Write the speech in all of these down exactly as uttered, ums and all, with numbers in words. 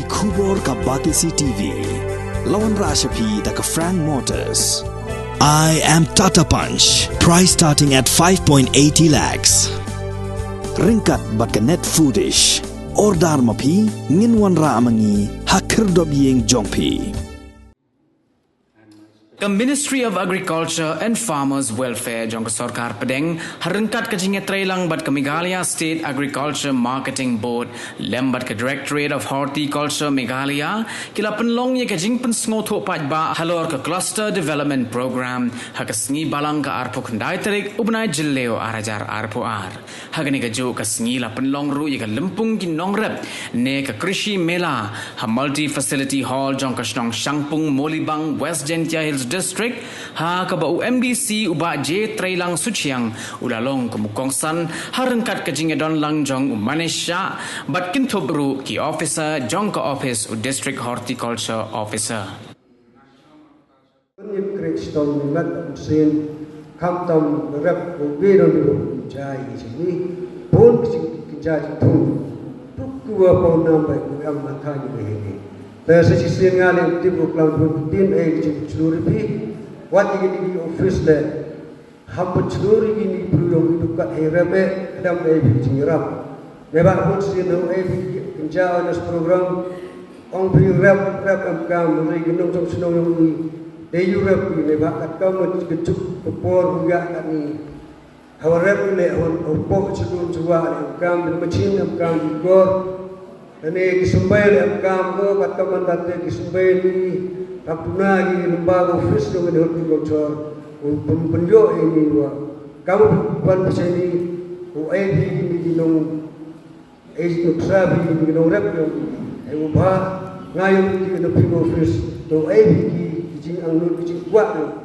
Khubor ka Batesi T V. La wanrah sha phi da ka Frank Motors. I am Tata Punch. Price starting at five point eighty lakhs. Ryngkat bad ka Net Foodish. Order ma phi, ngin wanrah ma ngi ha khyrdop ïing jong phi. Ka Ministry of Agriculture and Farmers Welfare jong ka Sorkar Pdeng, ha ryngkat ka jingïatreilang bad ka Meghalaya State Agriculture Marketing Board lem bad ka Directorate of Horticulture Meghalaya, ki la pynlong ïa ka jingpynsngewthuh paidbah halor ka Cluster Development Program ha ka sngi Balang ka arphew khyndai tarik u bnai Jylliew ar hajar arphew ar. Ha kane kajuh ka sngi la pynlong ruh ïa ka lympung ki nongrep ne ka Krishi Mela ha Multi Facility Hall jong ka shnong Shangpung, Mawlybang, West Jaintia Hills District, ha kaba u M D C u Bah J Treilang Suchiang u la long kum u kongsan, ha ryngkat ka jingïadonlang jong u Manish Shah bad kynthup ruh ki officer jong ka office u District Horticulture Officer. Ngi kreh shitom ngi met bad mynsiem, khamtam rep u biro ni u jai i jingni, bun ki jing ki jai jingthung. Tuk ki wa pau nam bai ku em na ka ni bai hini. Te sa shisien nga leh tip u klam bun tin ei ki jingchlur phi. Wat i ni office le. Ham pynchur ïa kine ki briew ïong ki duk kat hei rep eh, khlem eh phi ki jingïarap. Neba bun sien hok eh phi ki kynja awareness program. Ong phi rep, rep em kam, hynrei ki nongshong shnong ïong i. Dei ïu rep i, neba katkam ma ka juk ka por u ïa katni. Hawa rep i leh, hawa, hawa pok shu dum shu wah leh em kam, bin machin em kam, bin gor. Lane ki symbai leh em kam ko, katkam mynta te ki symbai ni, kam tuna ki lyngba ka office jong ka Horticulture, u pyn, pynïoh ïa ini wa. Kam u pyn, pyn pynshai ni, u ai phi kine ki nong, ai nuksa phi kine ki nongrep ïong. Ai u bha, nga ïong ki na phi ka office, to ai phi ki, ki jingangnud, ki jingkwah ïong.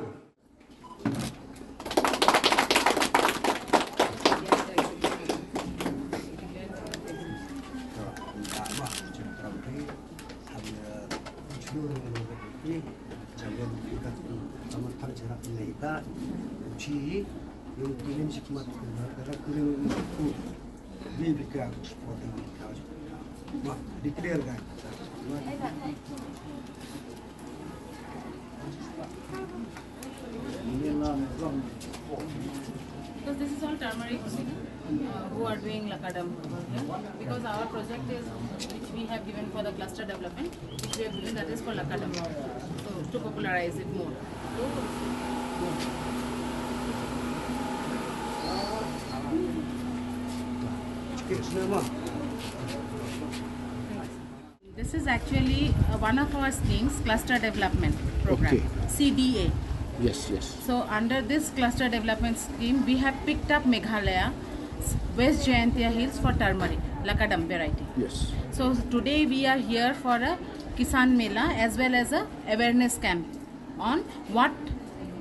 Declare, guys. Because this is all turmeric, uh, who are doing Lakadam over here. Because our project is, which we have given for the cluster development, which we have given that is for Lakadam also. So, to popularize it more. This is actually, uh, one of our schemes, Cluster Development Program, okay. C D A. Yes, yes. So under this Cluster Development Scheme, we have picked up Meghalaya, West Jaintia Hills for turmeric, Lakadam variety. Yes. So today we are here for a Kisan Mela as well as a awareness camp on what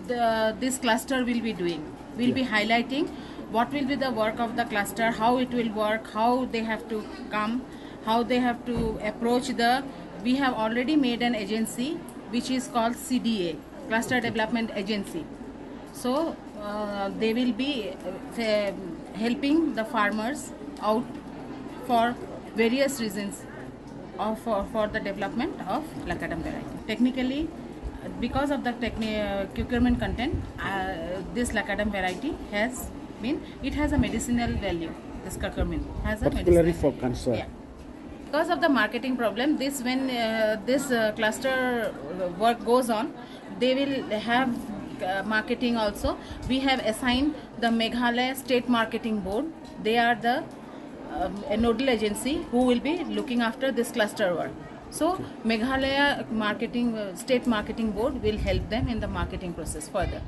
the, this cluster will be doing. We'll be highlighting what will be the work of the cluster, how it will work, how they have to come, how they have to approach the, we have already made an agency which is called C D A, Cluster Development Agency. So, uh, they will be, uh, helping the farmers out for various reasons of, for, for the development of Lakadam variety. Technically, because of the techni-, uh, curcumin content, uh, this Lakadam variety has been, it has a medicinal value. This curcumin has a particularly medicinal for value. Cancer. Yeah. Because of the marketing problem, this, when, uh, this, uh, cluster, uh, work goes on, they will have, uh, marketing also. We have assigned the Meghalaya State Marketing Board. They are the, um, a nodal agency who will be looking after this cluster work. So, okay. Meghalaya Marketing, uh, State Marketing Board will help them in the marketing process further.